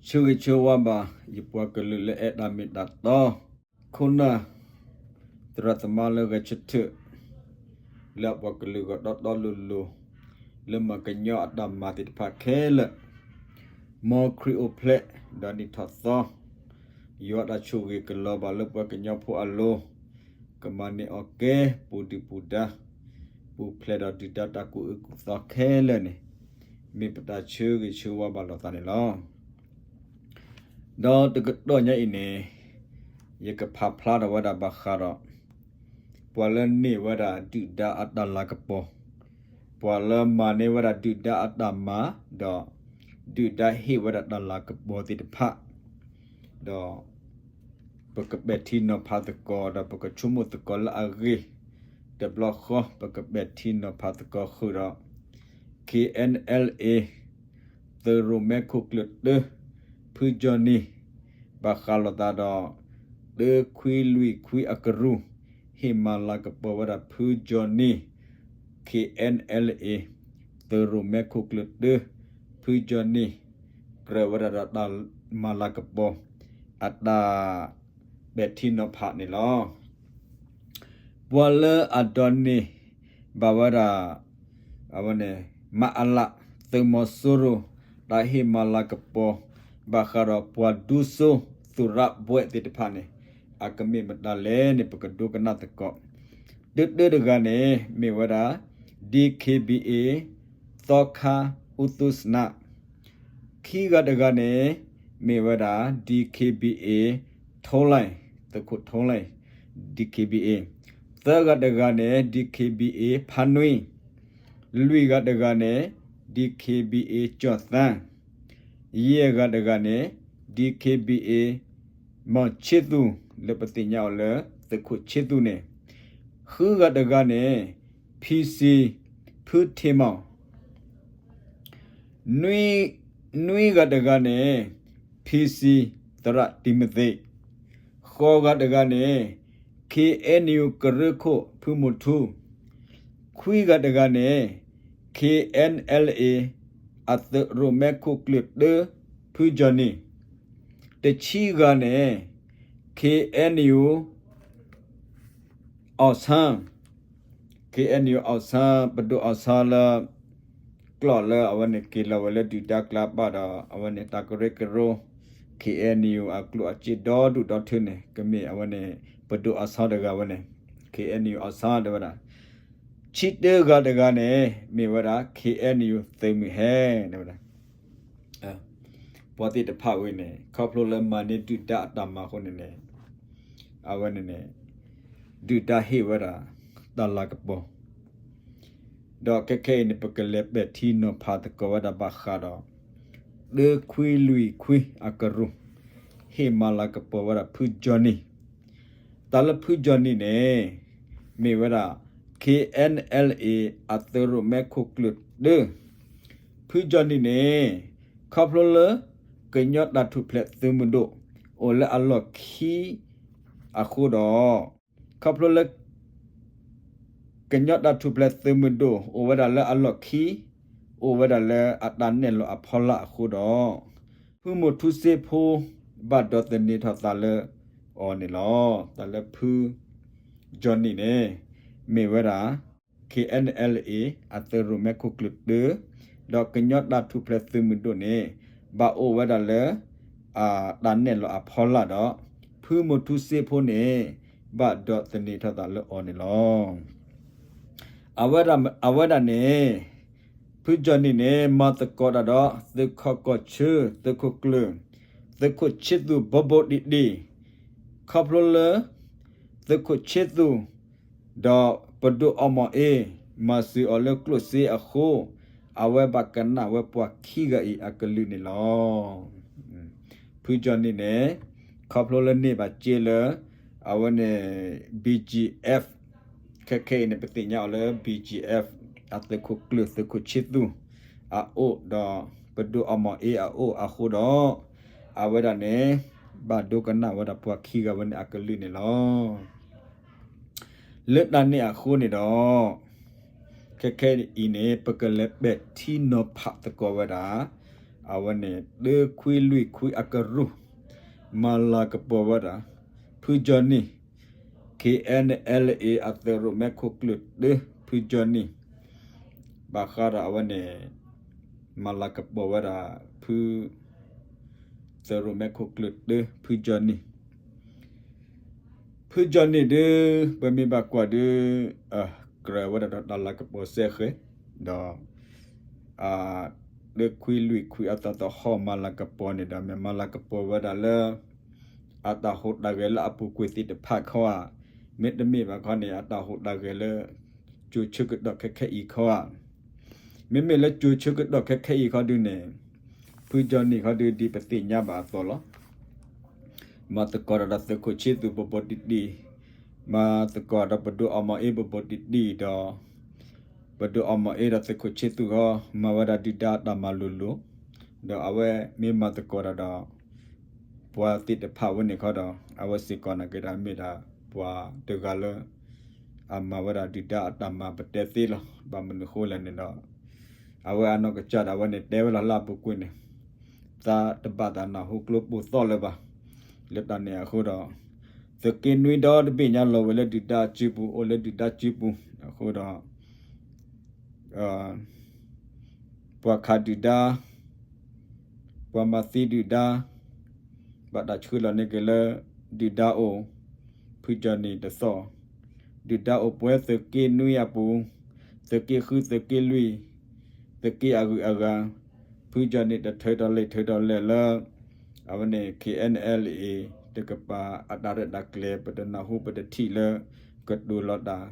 ဆၢဂ့ၤဆၢဝါဘၣ် ယပှၤကလုာ်လၢအဲၣ်တၢ်မ့ၢ်တၢ်တီ, ခိၣ်နၢ် သရၣ်သမါလၢဂဲၤဆၢထၢၣ် လၢအပှၤကလုာ်ဂီၢ်တီတီလိၤလိၤ လၢမၤကညီအတၢ်မၤသ့ၣ်တဖၣ်ခဲလၢာ်, မ်ခရံာ်အိၣ်ဖျဲၣ် ဒီးနံၣ်ထီၣ်သီ ယွၤတၢ်ဆိၣ်ဂ့ၤကလီၤဘၣ်လၢပှၤကညီဖိအလိၤ, ကမၤန့ၢ်အီၣ်ကဲ ပူၤဒုၣ်ပူၤဒါ, ပူၤဖျဲးဒီးဒုၣ်ဒါတၢ်ကူၣ်အၢကူၣ်သီခဲလၢာ်န့ၣ်, မ့ၢ်ပတၢ်ဆၢဂ့ၤဆၢဝါဘၣ်လိာ်သးန့ၣ်လီၤ. ဒီးတကတီၢ်ညါအံၤန့ၣ် ယကဖးဖျါထီၣ်ဝဲဒၣ်ဘၣ်ဃးဒီး ပှၤလၢန့ၢ်ဝဲဒၣ်ဒုၣ်ဒါအတၢ်လၤကပီၤ, ပှၤလၢမၤန့ၢ်ဝဲဒၣ်ဒုၣ်ဒါအတၢ်မၤ, ဒီးဒုၣ်ဒါဟ့ၣ်ဝဲဒၣ်တၢ်လၤကပီၤသ့ၣ်တဖၣ်, ဒီး ပကပဲာ်ထံနီၤဖးသကိး ဒီးပကဆိကမိၣ်သကိးလၢအဂ့ၢ်, တဘျီဃီ ပကပဲာ်ထံနီၤဖးသကိးဃုာ်ဒီး KNLA သုးရိၣ်မဲခိၣ်ကျၢၢ်တၢ ဖုကၠီၣ်နံၣ် ဘၣ်ဃးလိာ်သးဒီး တၢခွံလွံၢ်ခွံအကရူၢ် ဟ့ၣ်မၤလၤကပီၤဝဲဒၣ်ဖုကၠီၣ်နံၣ်, KNLA သုးရိၣ်မဲခိၣ်ကျၢၢ်တၢ ဖုကၠီၣ်နံၣ် ကြၢးဝဲဒၣ်ဒီးတၢ်မၤလၤကပီၤ အတၢ် ပဲာ်ထံနီၤဖးန့ၣ်လီၤ. ပှၤလၢအဒိးန့ၢ်ဘၣ်ဝဲဒၣ် အဝဲန့ၣ် မအလ သုးမီၤစိရိၤ တၢ်ဟ့ၣ်မၤလၤကပီၤ ဘၣ်ဃးဒီးပှၤဒူစိသုးရၣ်ဘှဲၣ်သ့ၣ်တဖၣ်န့ၣ် အကမ့ၢ်မတၤလဲၣ်န့ၣ် ပကဒိကနၣ်သကိး, တၢတၢတဂၤန့ၣ် မ့ၢ်ဝဲဒၣ် DKBA သီခါ ဦးသုစန ခံဂၤတဂၤန့ၣ် မ့ၢ်ဝဲဒၣ် DKBA ထိလၢ်, သုးခိၣ်ထိလၢ် DKBA, သၢဂၤတဂၤန့ၣ် DKBA ဖါနွံ, လွံၢ်ဂၤတဂၤန့ၣ် DKBA ကၠီၣ်သၣ်, ယဲၢ်ဂၤတဂၤန့ၣ် DKBA မီၢ်ဆ့သူၣ် လၢပသ့ၣ်ညါအီၤလၢ သုးခိၣ်ဆ့သူၣ်န့ၣ်, ဃုဂၤတဂၤန့ၣ် PC ဖုထံမီၢ် နွံဂၤတဂၤန့ၣ် PC သရၣ်တံၤမသ့း, ဃိးဂၤတဂၤန့ၣ် KNU ကရၢခိၣ်ဖုမူၤထူ, ခွံဂၤတဂၤန့ၣ် KNLA အသုးရိၣ်မဲခိၣ်ကျၢၢ်တၢ ဖုကၠီၣ်နံၣ်, တဆံဂၤန့ၣ် KNU အီၣ်ဆၣ် KNU အီၣ်ဆၣ် ပဒိၣ်အီၣ်ဆၣ်လၢ ကျိာ်လၢအဝဲန့ၣ်က့ၤလီၤဝဲလၢဒုၣ်ဒါကျါဘၣ်ဒီး အဝဲန့ၣ်တၢ်ကရၢကရိ KNU အကျိၣ်အစ့ဒီဒူၣ်ဒီထၢန့ၣ် ကမ့ၢ်အဝဲန့ၣ် ပဒိၣ်အီၣ်ဆၣ်တဂၤဝဲန့ၣ် KNU အီၣ်ဆၣ်တဲဝဲဒၣ်, ဆံတၢဂၤတဂၤန့ၣ် မ့ၢ်ဝဲဒၣ် KNU သုးမုၢ်ဟဲ တဲဝဲဒၣ် ပှၤသ့ၣ်တဖၣ်ဝဲန့ၣ် ခီဖျိလၢမၤန့ၢ်ဒုၣ်ဒါအတၢ်မၤအဃိန့ၣ်န့ၣ် အဝဲန့ၣ်န့ၣ် ဒုၣ်ဒါဟ့ၣ်ဝဲဒၣ်တၢ်လၤကပီၤ ဒီးခဲခဲအံၤန့ၣ် ပကလဲၤပဲာ်ထံနီၤဖးသကိးဝဲဒၣ်ဘၣ်ဃးဒီး တၢခွံလွံၢ်ခွံအကရူၢ် ဟ့ၣ်မၤလၤကပီၤဝဲဒၣ်ဖုကၠီၣ်နံၣ်, တၢ်လၢဖုကၠီၣ်နံၣ်န့ၣ် မ့ၢ်ဝဲဒၣ် KNLA အသုးရိၣ်မဲခိၣ်ကျၢၢ်တၢ ဖုကၠီၣ်နံၣ်န့ၣ် ခီဖျိလၢ ကညီတၢ်ထူၣ်ဖျဲးသုးမုၢ်ဒိၣ် အိၣ်လၢအလီၢ်ခံအဃိဒီး ခီဖျိလၢ ကညီတၢ်ထူၣ်ဖျဲးသုးမုၢ်ဒိၣ် အိၣ်ဝဲဒၣ်လၢအလီၢ်ခံ အိၣ်ဝဲဒၣ်လၢအတၢ်နဲၣ်လီၤအဖီလာ်အဃိဒီး ဖုမူၤထူစ့ဖိ ဘၣ်ဒိးသန့ၤထီၣ်သးလၢအီၤန့ၣ်လီၤ. တၢ်လၢဖုကၠီၣ်နံၣ်န့ၣ် မ့ၢ်ဝဲဒၣ် KNLA အသုးရိၣ်မဲခိၣ်ကျၢၢ်တၢ ဒီးကညီတၢ်ထူၣ်ဖျဲးသုးမုၢ်ဒိၣ်န့ၣ် ဘၣ်အိၣ်ဝဲဒၣ်လၢ အတၢ်နဲၣ်လီၤအဖီလာ်ဒီး ဖုမူၤထူစ့ဖိန့ၣ် ဘၣ်ဒိးသန့ၤထီၣ်သးလၢအီၤန့ၣ်လီၤ. အဝဲဒၣ်န့ၣ် ဖုကၠီၣ်နံၣ်န့ၣ် မၤသကိးတၢ်ဒီး သုးခီၣ်ကီၢ်ဆၢ သုးခိၣ်ကျၢၢ် သုးခိၣ်ဆ့သူၣ်ဘိဘိဒံးဒံး ခီဖျိလၢ သုးခိၣ်ဆ့သူၣ် ဒီးပဒိၣ်အီၣ်မီၣ်အ့ မၤစၢၤအီၤလၢကျိၣ်စ့အဃိ အဝဲဘၣ်ကနၣ်ဝဲပှၤခံဂၤအံၤအကလုၢ်န့ၣ်လီၤ. ဖုကၠီၣ်နံၣ်န့ၣ် ခီဖျိလၢန့ၢ်ဘၣ်စ့လၢ အဝဲန့ၣ် BGF ခဲခဲအံၤန့ၣ် ပသ့ၣ်ညါအီၤလၢ BGF အသုးခိၣ်ကျၢၢ် သုးခိၣ်ဆ့သူၣ် အအိၣ်ဒီး ပဒိၣ်အီၣ်မီၣ်အ့အအိၣ်အဃိဒီး အဝဲဒၣ်န့ၣ် ဘၣ်ဒိကနၣ်ဝဲဒၣ်ပှၤခံဂၤဝဲန့ၣ်အကလုၢ်န့ၣ်လီၤ. လၢတၢ်န့ၣ်အဃိန့ၣ်ဒီး ခဲခဲအံၤန့ၣ် ပကလဲၤပဲာ်ထံနီၤဖးသကိးဝဲဒၣ် အဝဲန့ၣ် တခွံလွံၢ်ခွံအကရူၢ် မၤလၤကပီၤဝဲဒၣ် ဖုကၠီနံၣ် K N L A အသုးရိၣ်မဲခိၣ်ကျၢၢ်တၢ ဖုကၠီနံၣ် ဘၣ်ဃးဒီးအဝဲန့ၣ် မၤလၤကပီၤဝဲဒၣ် ဖု သုးရိၣ်မဲခိၣ်ကျၢၢ်တၢ ဖုကၠီနံၣ် ဖုကၠီနံၣ်ဒုး ပမ့ၢ်ဘၣ်ကွၢ်ဒုး ကြၢးဝဲဒၣ်ဒီးတၢ်လၤကပီၤစဲဃဲၤ ဒီး တခွံလွံၢ်ခွံအသီသဟီၣ်မၤလၤကပီၤန့ၣ်ဒီး မ့ၢ်မၤလၤကပီၤဝဲဒၣ်လၢ အတၢ်ဟူးတၢ်ဂဲၤလၢအပူၤကွံာ်သ့ၣ်တဖၣ်ခီဧါ, မ့တမ့ၢ်ဘၣ်ခီန့ၣ် အတၢ်ဟူးတၢ်ဂဲၤလၢ ကၠိၤဆၢကတီၢ်ခဲခဲအံၤခီဧါ. မ့မ့ၢ်လၢကၠိၤဆၢကတီၢ်ခဲခဲအံၤခီဒုးန့ၣ် ဖုကၠီနံၣ်ခီဒုး ဒ်ပသ့ၣ်ညါဘၣ်အသိးလီၤ. မၤသကိးဒီးသုးခိၣ်ဆ့သူၣ်ဘိးဘိးတံၢ်တံၢ်, မၤသကိးဒီးပဒိၣ်အီၣ်မီၤအ့ဘိးဘိးတံၢ်တံၢ်ဒီး ပဒိၣ်အီၣ်မီၤအ့ဒီးသုးခိၣ်ဆ့သူၣ်ခီ မၤဝဲဒၣ်ဒုၣ်ဒါအတၢ်မၤလိၤလိၤ, ဒီးအဝဲမ့ၢ်မၤသကိးတၢ်ဒီး ပှၤသ့ၣ်တဖၣ်ဝဲန့ၣ်ခီဒီး အဝဲစ့ၢ်ကီးနာ်က့ဒီးမ့ၢ်ဒၣ်ပှၤတဂၤလၢ အမၤဝဲဒၣ်ဒုၣ်ဒါအတၢ်မၤပတဲသ့လီၤ. ဘၣ်မနုၤဃိလဲၣ်န့ၣ်ဒီး အဝဲအနီၢ်ကစၢ်ဒၣ်ဝဲန့ၣ် တဲဝဲလီၤလၢအပူၤကွံာ်န့ၣ် သးတဘၣ်သးနၢ်ဟူကျိပိၢ်သီၣ်လၢၤဘၣ်. လၢတၢ်န့ၣ်အဃိဒီး သုးက့နွံဒီတဘ့ၣ်ညါလီၤဝဲလၢဒုၣ်ဒါစုပူၤ အိၣ်လၢဒုၣ်ဒါစုပူၤအဃိဒီး ပှၤခးဒုၣ်ဒါ ပှၤမၤသံဒုၣ်ဒါ ဘၣ်တၢ်ဆှၢလီၤန့ၢ်က့ၤလၢ ဒုၣ်ဒါအိၣ် ဖုကၠီနံၣ်တသီၣ်, ဒုၣ်ဒါအိၣ်ပှဲၤသုးက့နွံအပူၤ, သုးက့ဃု သုးက့လွံၢ်, သုးက့အဂုၤအဂၤ, ဖုကၠီနံၣ်တထုးထီၣ်လံာ်ထုးထီၣ်လဲၢ်လၢ အဝဲန့ၣ် K N L A တကပၤအတၢ်ရဲၣ်တၢ်ကျဲၤ ပတနၢ်ဟူပတထံၣ်လၢ ကတိၤလီၤတၢ်,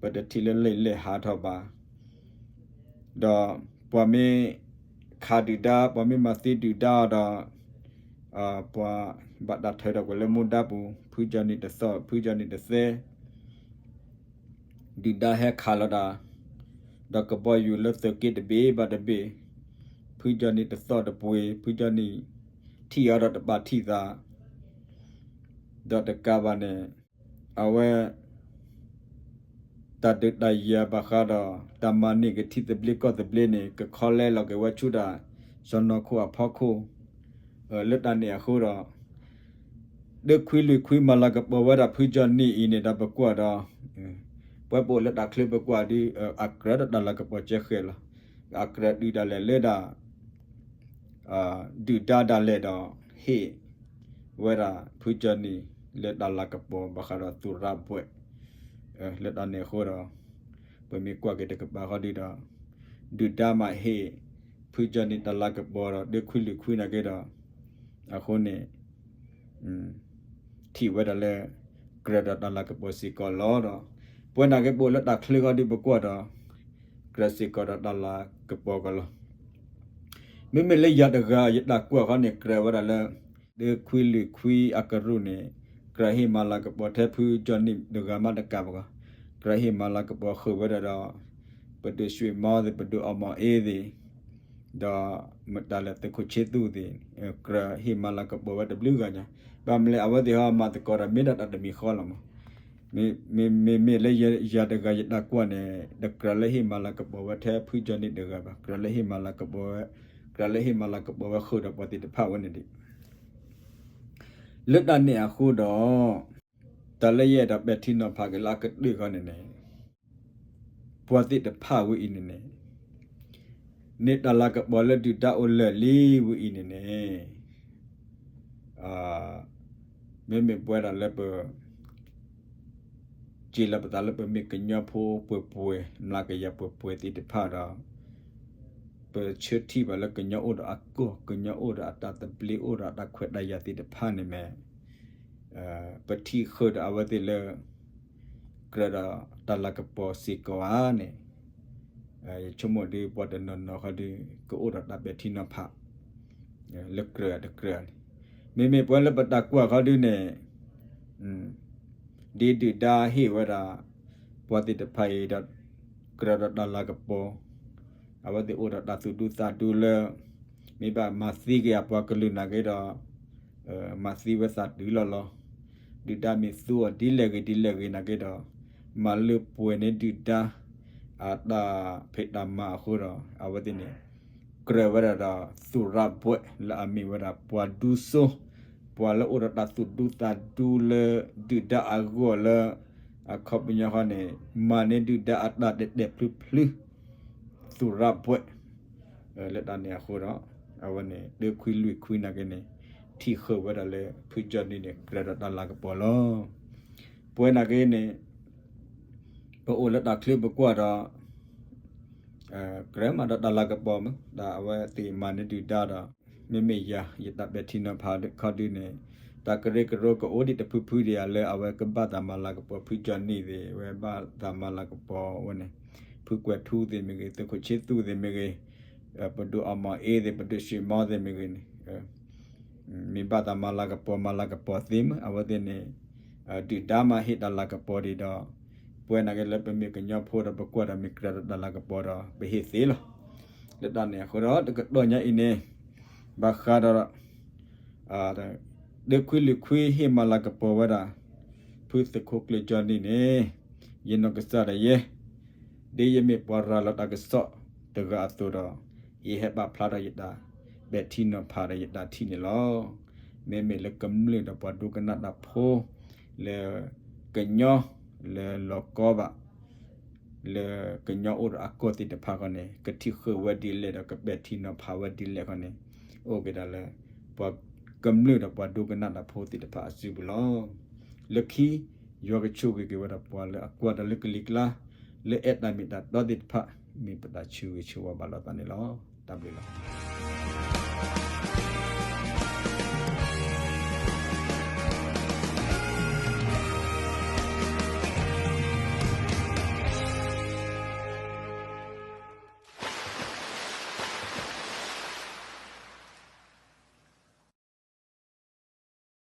ပတထံၣ်လၢလံာ်လဲၢ်ဟးထီၣ်ဘၣ် ဒီးပှၤမ့ၢ်ခးဒုၣ်ဒါ ပှၤမ့ၢ်မၤသံဒုၣ်ဒါဒီး ပှၤဘၣ်တၢ်ထုးထီၣ်ကွံာ်လၢမူဒါပူၤ ဖုကၠီနံၣ်တသီၣ် ဖုကၠီနံၣ်တသီၣ် ဒုၣ်ဒါဟဲခးလီၤတၢ်, ဒီးကဘီယူၤလၢသုးက့တဘ့ၣ်ဘၣ်တဘ့ၣ် ဖုကၠီနံၣ်တသီၣ်တပှ့ၤ ဖုကၠီနံၣ်ထံၣ်အီၤဒီးတဘၣ်ထံၣ်သး ဒီးတကးဘၣ်န့ၣ် အဝဲ တၢ်ဒုးတၢ်ယၤဘၣ်ဃးဒီး တၢ်မၤန့ၢ်က့ၤထံသဘျ့ကီၢ်သဘျ့န့ၣ် ကခီလဲလီၤက့ၤဝဲဆူတၢ် စီၢ်နီၤခိၣ်အဖီခိၣ် လၢတၢ်န့ၣ်အဃိဒီး တခွံလွံၢ်ခွံမၤလၤကပီၤဝဲဒၣ်ဖုကၠီနံၣ်အံၤန့ၣ်ဒီးပကွၢ်ဒီး ပှၤပအိၣ်လၢတၢ်ချၢပကွၢ်ဒီး အကြၢးဒီးတၢ်လၤကပီၤကဲဃဲၤလီၤ. အကြၢးဒုးဒၣ်လဲာ်လၢဒၣ် ဒုၣ်ဒါဒၣ်လဲာ်ဒီး ဟ့ၣ် ဝဲဒၣ်ဖုကၠီနံၣ်လၢတၢ်လၤကပီၤဘၣ်ဃးဒီးသူၣ်ရၣ်ဘှဲး လၢတၢ်န့ၣ်အဃိဒီး ပမ့ၢ်ကွၢ်က့ၤတကပၤဃီဒုဒီး ဒုၣ်ဒါမၤဟ့ၣ် ဖုကၠီနံၣ်တၢ်လၤကပီၤဒီး တခွံလွံၢ်ခွံနာ်က့ဒီး အဃိန့ၣ် ထံၣ်ဝဲဒၣ်လၢ ကြၢးဒီးတၢ်လၤကပီၤစ့ၢ်ကီးလီၤဒီး ပဝဲနာ်က့ပအိၣ်လၢတၢ်ချၢဃီဒုပကွၢ်ဒီး ကြၢးစ့ၢ်ကီးဒီးတၢ်လၤကပီၤကီးလီၤ. မ့မ့ၢ်လၢယၤတဂၤယတၢ်ကွၢ်ဃီန့ၣ် ကြၢးဝဲဒၣ်လၢ တခွံလွံၢ်ခွံအကရူၢ်န့ၣ် ကြၢးဟ့ၣ်မၤလၤကပီၤထဲဖုကၠီနံၣ်တဂၤမးတကးဘၣ်ကီး ကြၢးဟ့ၣ်မၤလၤကပီၤဃုာ်ဝဲဒၣ်ဒီး ပဒိၣ်ရွှ့ၣ်မီသ့ၣ် ပဒိၣ်အီၣ်မီၤအ့သ့ၣ် ဒီးမတၤလဲၣ်သုးခိၣ်ဆ့သူၣ်သ့ၣ် ကြၢးဟ့ၣ်မၤလၤကပီၤဝဲတဘျုးဂၤညါ ဘၣ်မနုၤလဲၣ် အဝဲသ့ၣ်ဟီမၤသကိးဒီးမ့ၢ်ဒၣ်တၢ်တမံၤဃီလီၤမး မ့မ့ၢ်လၢယၤတဂၤယတၢ်ကွၢ်န့ၣ် တကြၢးလၢဟ့ၣ်မၤလၤကပီၤဝဲထဲဖုကၠီနံၣ်တဂၤဘၣ် ကြၢးလၢဟ့ၣ်မၤလၤကပီၤဝဲ ကြၢးလၢဟ့ၣ်မၤလၤကပီၤဝဲဃုာ်ဒီးပှၤသ့ၣ်တဖၣ်ဝဲန့ၣ်ဒံး လၢတၢ်န့ၣ်အဃိဒီး တၢ်လၢယအဲၣ်ဒိးပဲာ်ထံနီၤဖးက့ၤလၢအကတၢၢ်ဃီန့ၣ်န့ၣ် ပှၤသ့ၣ်တဖၣ်ဝဲအံၤန့ၣ်န့ၣ် န့ၢ်တၢ်လၤကပီၤလၢဒုၣ်ဒါအိၣ်လၢာ်လံဝဲအံၤန့ၣ်န့ၣ် မ့မ့ၢ်ပဝဲဒၣ်လၢပ စံးလၢပသးလၢပမ့ၢ်ကညီဖိပှဲၤပှဲၤ မျးကယၤပှဲၤပှဲၤသ့ၣ်တဖၣ်ဒီး ပဆၢထံၣ်ဘၣ်လၢကညီအိၣ်ဒီးအကီၢ် ကညီအိၣ်ဒီးအတၢ်သဘျ့ အိၣ်ဒီးအတၢ်ခွဲးတၢ်ယာ်သ့ၣ်တဖၣ်န့ၣ်မ့ၢ် ပထံၣ်ဃုာ်ဒီးအဝဲသ့ၣ်လၢ ကြၢးဒီးတၢ်လၤကပီၤစ့ၢ်ကီးဧါန့ၣ် ယဆိကမိၣ်ဒ်ပှၤတနီၤနီၤဃီဒ် ကအိၣ်ဒီးတၢ်ပဲာ်ထံနီၤဖး လၢကြၢးတကြၢးန့ၣ် မ့မ့ၢ်ပဝဲလၢပတၢ်ကွၢ်ဃီဒ်န့ၣ် ဒ်ဒုၣ်ဒါဟ့ၣ်ဝဲဒၣ် ပှၤသ့ၣ်တဖၣ်အံၤဒီး ကြၢးဒီးတၢ်လၤကပီၤ အဝဲသ့ၣ်အိၣ်ဒီးတၢ်သူၣ်ဒူသးဒူလၢ မ့ၢ်ဘၣ်မၤသံက့ၤအပှၤကလုာ်နာ်က့ဒီး မၤသံဝဲသးတုၤလီၤလီၤ. ဒုၣ်ဒါမ့ၢ်သူအီၤဒ်လဲၣ်ဂ့ၤဒ်လဲၣ်ဂ့ၤနာ်က့ဒီး မၤလၢပှဲၤန့ၢ်ဒုၣ်ဒါ အတၢ်ဖံးတၢ်မၤအဃိဒီး အဝဲသ့ၣ်န့ၣ် ကြၢးဝဲဒၣ်ဒီး သူၣ်ရၣ်ဘွဲ့ လၢအမ့ၢ်ဝဲဒၣ်ပှၤဒူစိ, ပှၤလၢအိၣ်ဒီးတၢ်သူၣ်ဒူသးဒူလၢ ဒုၣ်ဒါအဂီၢ်လၢ အခီပညီဃီန့ၣ် မၤန့ၢ်ဒုၣ်ဒါအတၢ်တဲာ်တဲာ်ဖျုဖျု သူၣ်ရၣ်ဘွဲ့ လၢတၢ်န့ၣ်အဃိဒီး အဝဲန့ၣ် တခွံလွံၢ်ခွံနာ်က့န့ၣ် ထံၣ်ဃုာ်ဝဲဒၣ်လၢ ဖုကၠီနံၣ်န့ၣ် ကြၢးဒီးတၢ်လၤကပီၤလီၤ. ပဝဲနာ်က့န့ၣ် ပအိၣ်လၢတၢ်ချၢပကွၢ်ဒီး ကြၢးမၤဒီးတၢ်လၤကပီၤမး ဒီးအဝဲသ့ၣ်မၤန့ၢ်ဒုၣ်ဒါဒီး မ့မ့ၢ်ယၤ ယတၢ်ပဲာ်ထံနီၤဖးခီဒုန့ၣ် တၢ်ကရၢကရိကအိၣ်ဒံးတဖုဖုဒံးဧါ လၢအဝဲကဘၣ်သးမၤလၤကပီၤဖုကၠီနံၣ်သ့ၣ် ဝဲဘၣ်သးမၤလၤကပီၤဝဲန့ၣ် ဖုကွဲၤထူသ့ၣ်မ့ၢ်ဂ့ၤ သုးခိၣ်ဆ့သူၣ်သ့ၣ်မ့ၢ်ဂ့ၤ ပဒိၣ်အီၣ်မီၤအ့သ့ၣ် ပဒိၣ်ရွှ့ၣ်မီသ့ၣ်မ့ၢ်ဂ့ၤန့ၣ် မ့ၢ်ဘၣ်သးမၤလၤကပီၤ မၤလၤကပီၤသ့မး အဝဲသ့ၣ်န့ၣ် ဒုၣ်ဒါမးဟ့ၣ်တၢ်လၤကပီၤဒံးဒီး ပဝဲနာ်က့လၢပမ့ၢ်ကညီဖိဒီး ပကွၢ်ဒီးမ့ၢ်ကြၢးဒီးတၢ်လၤကပီၤဒီး ပဟ့ၣ်သ့လီၤ. လၢတၢ်န့ၣ်အဃိဒီး တကတီၢ်ညါအံၤန့ၣ် ဘၣ်ဃးဒီး တခွံလွံၢ်ခွံဟ့ၣ်မၤလၤကပီၤဝဲဒၣ် ဖုသုးခိၣ်ကျၢၢ်ကၠီနံၣ်န့ၣ် ယနီၢ်ကစၢ်ဒၣ်ယဲ ဒ်ယမ့ၢ်ပှၤရၤလီၤတၢ်ကစီၣ်တဂၤအသိးဒီး ယဟဲပာ်ဖျါထီၣ်ယတၢ်ပဲာ်ထံနီၤဖးဒီးယတၢ်ထံၣ်န့ၣ်လီၤ. မ့မ့ၢ်လၢကမျၢၢ်ဒီးပှၤဒိကနၣ်တၢ်ဖိ လၢကညီ လၢလီၢ်ကီဘၣ် လၢကညီအိၣ်ဒီးအကီၢ်သ့ၣ်တဖၣ်ဃီန့ၣ် ကထံၣ်ဃုာ်ဝဲဒ်လဲၣ်ဒီးကပဲာ်ထံနီၤဖးဝဲဒ်လဲၣ်ဃီန့ၣ် အိၣ်က့ၤဒၣ်လၢ ပှၤကမျၢၢ်ဒီးပှၤဒိကနၣ်တၢ်ဖိသ့ၣ်တဖၣ်အစုပူၤလီၤ. လၢခံ ယွၤကဆိၣ်ဂ့ၤက့ၤဝဲဒၣ်ပှၤလၢအကွၢ်တၢ်လၢကလံၤကျါ လၢအဲၣ်တၢ်မ့ၢ်တၢ်တီသ့ၣ်တဖၣ် မ့ၢ်ပတၢ်ဆၢဂ့ၤဆၢဝါဘၣ်လိာ်သးန့ၣ်လီၤ. တၢ်ဘျုးလီၤ.